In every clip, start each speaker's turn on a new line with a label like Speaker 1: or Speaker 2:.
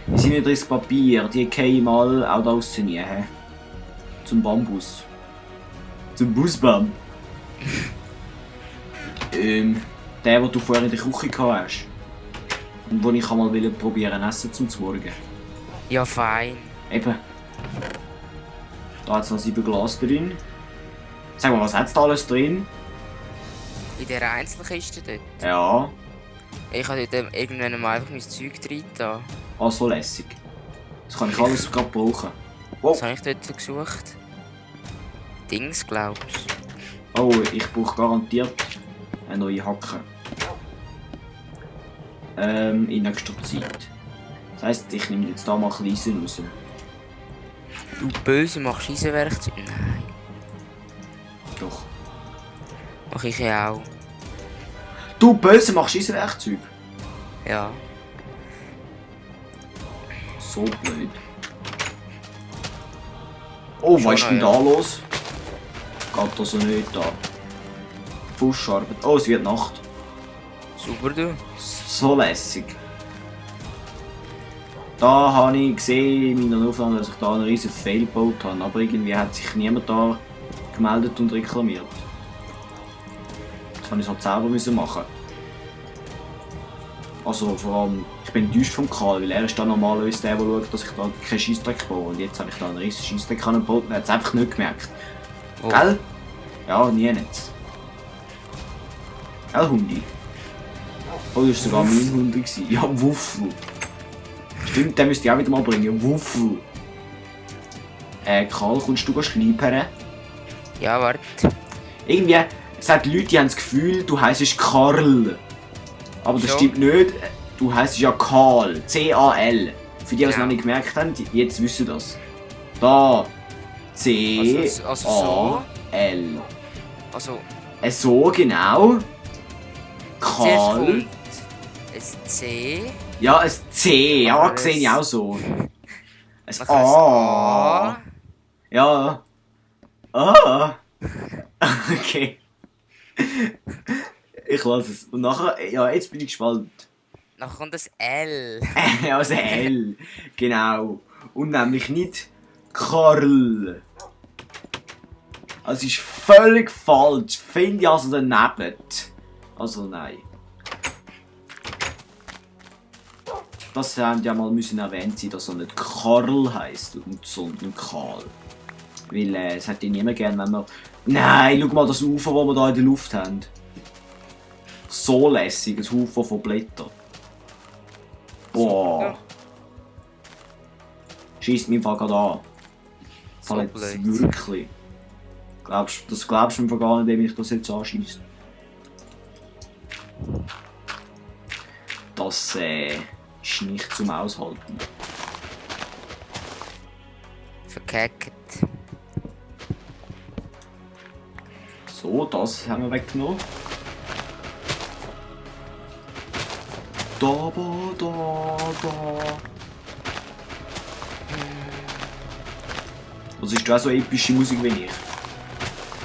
Speaker 1: Die sind nicht ins Papier, die fallen mal auch da aussen nie. He? Zum Bambus. Zum Busbaum. Der, den du vorher in der Küche gehabt hast. Und den ich mal probieren essen zum Morgen.
Speaker 2: Ja, fein.
Speaker 1: Eben. Da hat es noch 7 Glas drin. Sag mal, was hat es da alles drin?
Speaker 2: In der Einzelkiste dort.
Speaker 1: Ja,
Speaker 2: Ich habe dort irgendwann mal einfach mein Zeug drin da.
Speaker 1: so lässig. Das kann ich alles gerade brauchen. Oh,
Speaker 2: Was habe ich dort gesucht? Dings, glaubst du?
Speaker 1: oh, ich brauche garantiert eine neue Hacke. In nächster Zeit. Das heisst, ich nehme jetzt da mal ein bisschen raus.
Speaker 2: Du Böse machst Eisenwerkzeug? Nein.
Speaker 1: Doch.
Speaker 2: Mach ich ja auch.
Speaker 1: Du Böse machst Eisenwerkzeug?
Speaker 2: Ja.
Speaker 1: So blöd. Oh,
Speaker 2: Schon
Speaker 1: was ist denn
Speaker 2: noch,
Speaker 1: da los? Geht also nicht da. Fuscharbeit. Oh, es wird Nacht.
Speaker 2: Super, du.
Speaker 1: So lässig. Da habe ich gesehen in meiner Aufnahme, dass ich da einen riesen Fail gebaut habe, aber irgendwie hat sich niemand da gemeldet und reklamiert. Das habe ich halt selber müssen machen. Also vor allem, ich bin enttäuscht vom Karl, weil er ist da normalerweise der schaut, dass ich da keinen Scheissdreck baue. Und jetzt habe ich da einen riesen Scheissdreck gebaut und er hat es einfach nicht gemerkt.
Speaker 2: Oh.
Speaker 1: Gell? Ja, nie nicht. Gell, Hundi? Oh, das war sogar mein Hund. Gewesen. Ja, Wuffel. Stimmt, den müsste ich auch wieder mal bringen. Wuffel. Karl, kommst du schleipern?
Speaker 2: Ja, warte.
Speaker 1: Irgendwie sagen die Leute, die haben das Gefühl, du heisst Karl. Aber das
Speaker 2: Ja.
Speaker 1: stimmt nicht. Du heisst ja Karl. C-A-L. Für die, die es
Speaker 2: Ja.
Speaker 1: noch nicht gemerkt haben, jetzt wissen das. Da. C-A-L.
Speaker 2: Also so. Also,
Speaker 1: So genau.
Speaker 2: zuerst
Speaker 1: Karl.
Speaker 2: kommt ein C.
Speaker 1: Ja, ein C. Ja,
Speaker 2: Aber
Speaker 1: sehe ich
Speaker 2: es-
Speaker 1: auch so. Ein
Speaker 2: Dann
Speaker 1: A.
Speaker 2: A.
Speaker 1: Ja. Ah. Okay. Ich lasse es. Und nachher, ja, jetzt bin ich gespannt.
Speaker 2: Dann kommt das L.
Speaker 1: Also L. Genau. Und nämlich nicht Karl. Also ist völlig falsch. Finde ich also daneben. Also nein. Das haben ja mal müssen erwähnt sein, dass er nicht Karl heisst, sondern Karl. Weil es hätte ich niemand gern, wenn wir... Nein, schau mal das Ufer, das wir da in der Luft haben. So lässig, ein Ufer von Blättern. Boah. Schießt mich einfach gerade an.
Speaker 2: So
Speaker 1: Fall jetzt
Speaker 2: blöd.
Speaker 1: wirklich. Das glaubst du mir gar nicht, wenn ich das jetzt anschieße. Das ist nicht zum Aushalten.
Speaker 2: Verkackt.
Speaker 1: So, das haben wir weggenommen. Da. Was ist du auch so epische Musik wie ich?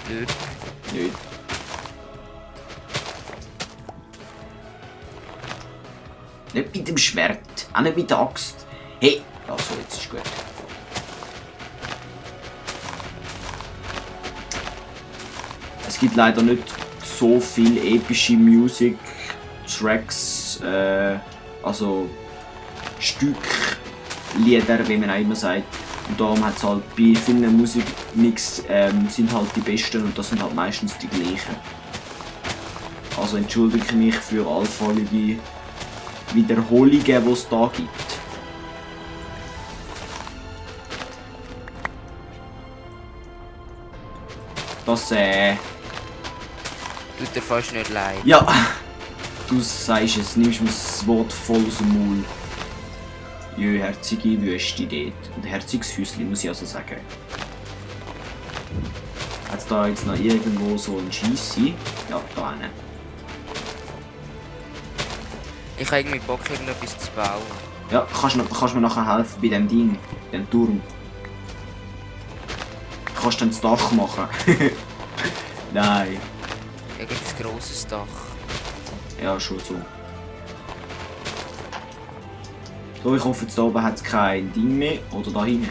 Speaker 2: Nicht.
Speaker 1: Nicht. Nicht mit dem Schwert, auch nicht mit der Axt. Hey, ja so, jetzt ist gut. Es gibt leider nicht so viel epische Music, Tracks, also Stück, Lieder, wie man auch immer sagt. Und darum hat es halt bei vielen Musikmix sind halt die besten und das sind halt meistens die gleichen. Also entschuldige ich mich für allfällige Wiederholungen, die es da gibt. Das
Speaker 2: Tut dir fast nicht leid.
Speaker 1: ja, du sagst es, nimmst mir das Wort voll aus dem Maul. Jö, herzige Wüste dort. Und herziges Häuschen, muss ich also sagen. Hat es da jetzt noch irgendwo so ein Scheisse? Ja, da hinten.
Speaker 2: Ich habe irgendwie Bock, irgendetwas zu bauen.
Speaker 1: Ja, kannst mir nachher helfen bei dem Ding, dem Turm. Kannst du dann das Dach machen? Nein.
Speaker 2: Irgendein grosses Dach.
Speaker 1: Ja, schon so. So, ich hoffe, jetzt da oben hat es kein Ding mehr. Oder da hinten.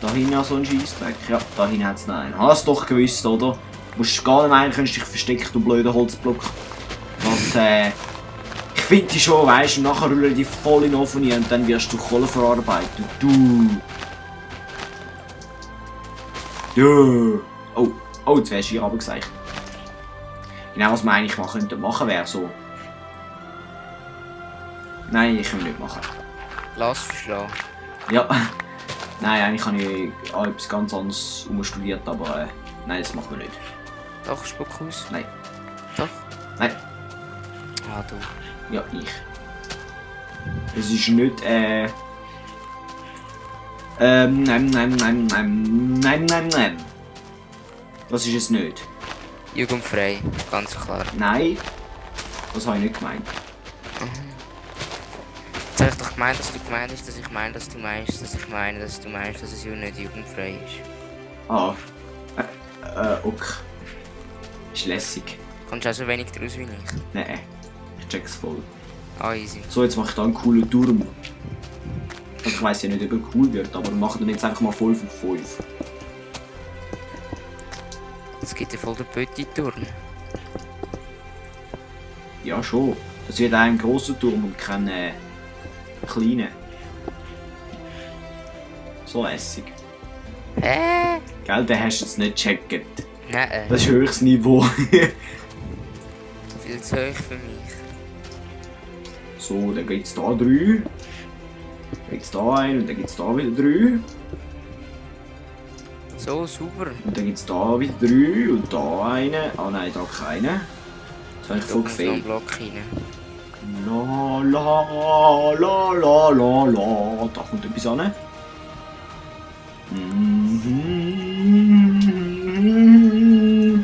Speaker 1: Da hinten so ein Scheissdreck. Ja, da hinten hat es noch einen. Hast du doch gewusst, oder? Du musst gar nicht meinen, könntest dich verstecken, du blöder Holzblock. Was, ich finde die schon, weißt du, und nachher rühren die voll in den Ofen rein und dann wirst du Kohle verarbeiten. Du. Oh, jetzt wärst du hier runtergesagt. Genau, was man eigentlich mal könnte machen wäre so. Nein, ich kann nicht machen.
Speaker 2: Lass verschlagen.
Speaker 1: Ja. Nein, eigentlich habe ich auch etwas ganz anderes studiert, aber nein, das macht man nicht.
Speaker 2: Doch, spuck aus.
Speaker 1: Nein.
Speaker 2: Doch.
Speaker 1: Nein.
Speaker 2: Ah, du.
Speaker 1: Ja, ich. Es ist nicht, nein. Das ist es nicht.
Speaker 2: Jugendfrei, ganz klar.
Speaker 1: Nein. Das habe ich nicht gemeint.
Speaker 2: Jetzt habe ich doch gemeint, dass du gemeint hast, dass ich meine, dass du meinst, dass ich meine, dass du meinst, dass es ja nicht jugendfrei ist.
Speaker 1: Ah. Okay. Ist lässig.
Speaker 2: Kommst du auch so wenig draus wie ich?
Speaker 1: Nein. Ich check's voll.
Speaker 2: Ah, easy.
Speaker 1: So, jetzt mache ich da einen coolen Turm. Also ich weiss ja nicht, ob er cool wird, aber wir machen dann jetzt einfach mal 5 auf 5.
Speaker 2: Es gibt ja voll den Petit-Turm.
Speaker 1: Ja, schon. Das wird auch ein grosser Turm und kein kleiner. So lässig.
Speaker 2: Hä?
Speaker 1: Gell, den hast du jetzt nicht gecheckt.
Speaker 2: Nein.
Speaker 1: Das ist höchstes Niveau.
Speaker 2: Viel zu hoch für mich.
Speaker 1: So, dann gibt's da 3. Dann gibt's da einen und dann gibt's da wieder 3.
Speaker 2: So, super.
Speaker 1: Und dann gibt's da wieder 3 und da einen. Ah nein, da keinen. Das habe ich voll
Speaker 2: Da muss noch ein
Speaker 1: gefehlt.
Speaker 2: Block rein.
Speaker 1: La. Da kommt etwas an.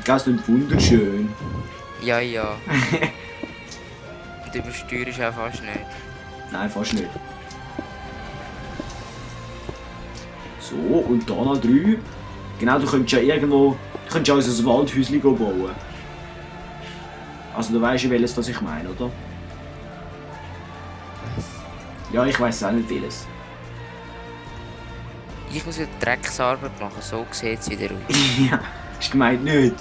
Speaker 1: Das ist wunderschön.
Speaker 2: Ja, ja. Und übersteuern ist auch fast nicht.
Speaker 1: Nein, fast nicht. So, und da noch 3. Genau, du könntest ja irgendwo. Du könntest ja unser Waldhäuschen bauen. Also du weißt ja welches, das ich meine, oder? Ja, ich weiß auch nicht welches.
Speaker 2: Ich muss ja Drecksarbeit machen, so sieht es wieder aus.
Speaker 1: Ja, ist gemeint nicht.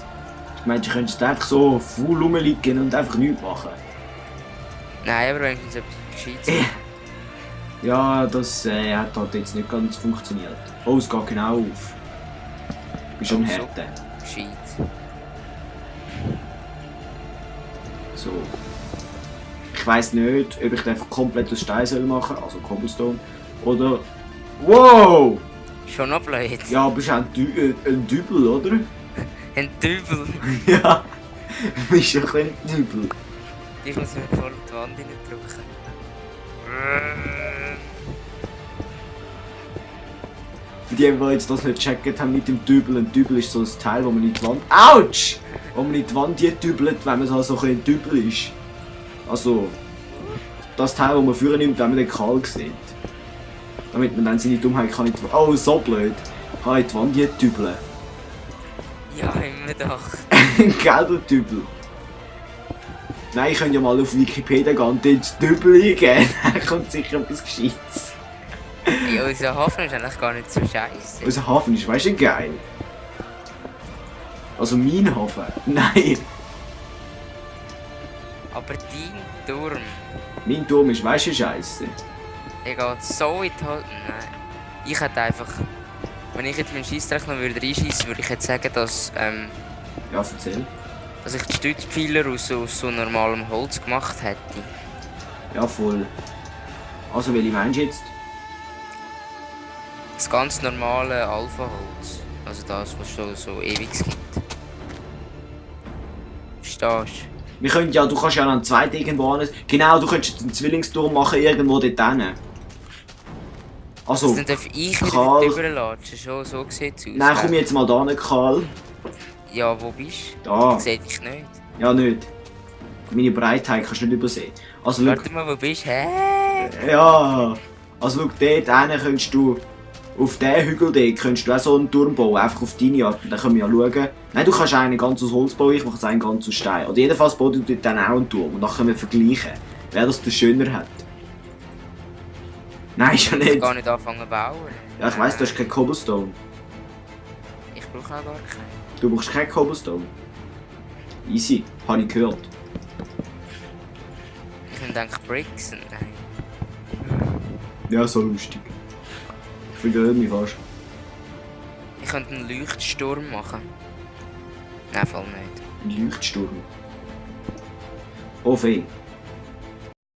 Speaker 1: Ich meine, du könntest einfach so faul rumliegen und einfach nichts machen.
Speaker 2: Nein, aber wenigstens etwas Gescheites.
Speaker 1: Ja, das hat halt jetzt nicht ganz funktioniert. Oh, es geht genau auf. Du bist schon
Speaker 2: Oh, so.
Speaker 1: Härte.
Speaker 2: Gescheit.
Speaker 1: So. Ich weiss nicht, ob ich den einfach komplett aus Stein soll machen, also Cobblestone. Oder. Wow!
Speaker 2: Schon noch blöd.
Speaker 1: Ja, aber ist auch ein Dübel, oder?
Speaker 2: Ein Dübel.
Speaker 1: Ja. Du bist ja ein Dübel.
Speaker 2: Ich muss mir voll die Wand reindrücken.
Speaker 1: Für die, die jetzt das nicht gecheckt haben mit dem Dübel, ein Dübel ist so ein Teil, wo man in die Wand. Autsch! Wo man in die Wand dübelt, wenn man so ein Dübel ist. Also. Das Teil, das man führen nimmt, wenn man den Kalk sieht. Damit man dann seine Dummheit kann nicht. Oh, so blöd! Kann in die Wand dübeln.
Speaker 2: Ja, immer doch.
Speaker 1: Gell, du Dübel? Nein, ich könnte ja mal auf Wikipedia gehen und dort Dübel eingeben. Da kommt sicher etwas Gescheites.
Speaker 2: Ja, unser Hafen ist eigentlich gar nicht so scheiße.
Speaker 1: Unser Hafen ist, weißt du, geil. Also mein Hafen? Nein.
Speaker 2: Aber dein Turm,
Speaker 1: Mein Turm ist, weißt du, scheiße.
Speaker 2: der geht so in die Hose. Nein. Ich hätte einfach. Wenn ich jetzt meinen Scheissdreck noch reinschießen würde, ich jetzt sagen, dass,
Speaker 1: Ja, erzähl.
Speaker 2: dass ich die Stützpfeiler aus so normalem Holz gemacht hätte.
Speaker 1: Ja, voll. Also, welche meinst du jetzt?
Speaker 2: Das ganz normale Alpha-Holz. Also das, was es schon so ewig gibt. Verstehst du?
Speaker 1: Wir können ja, du kannst ja einen zweiten irgendwo hin. Genau, du könntest jetzt einen Zwillingsturm machen, irgendwo dort hin. Also,
Speaker 2: Dann darf ich
Speaker 1: Karl-
Speaker 2: wieder drüber schon so sieht es aus.
Speaker 1: nein, komm jetzt mal da nicht, Karl.
Speaker 2: Ja, wo bist du?
Speaker 1: Da.
Speaker 2: Ich seh dich nicht.
Speaker 1: Ja, nicht. Meine Breitheit kannst du nicht übersehen. Also, schau,
Speaker 2: Warte mal, wo bist du? Hä?
Speaker 1: ja. Also, schau, dort hin könntest du auf diesen Hügel dort könntest du auch so einen Turm bauen, einfach auf deine Art. Und dann können wir ja schauen. Nein, du kannst einen ganz aus Holz bauen, ich mache einen ganz aus Stein. Oder jedenfalls baut du dort dann auch einen Turm. Und dann können wir vergleichen, wer das der schöner hat. Nein, ist ja
Speaker 2: Ich
Speaker 1: nicht.
Speaker 2: kann gar nicht anfangen zu bauen.
Speaker 1: Ja, ich weiss, du hast kein Cobblestone.
Speaker 2: Ich brauche auch gar keinen.
Speaker 1: Du brauchst kein Cobblestone. Easy, habe ich gehört.
Speaker 2: Ich denke Bricks. Nein.
Speaker 1: Ja, so lustig. Ich vergesse mich fast.
Speaker 2: Ich könnte einen Leuchtsturm machen. Nein, voll nicht.
Speaker 1: Ein Leuchtsturm. Oh, weh.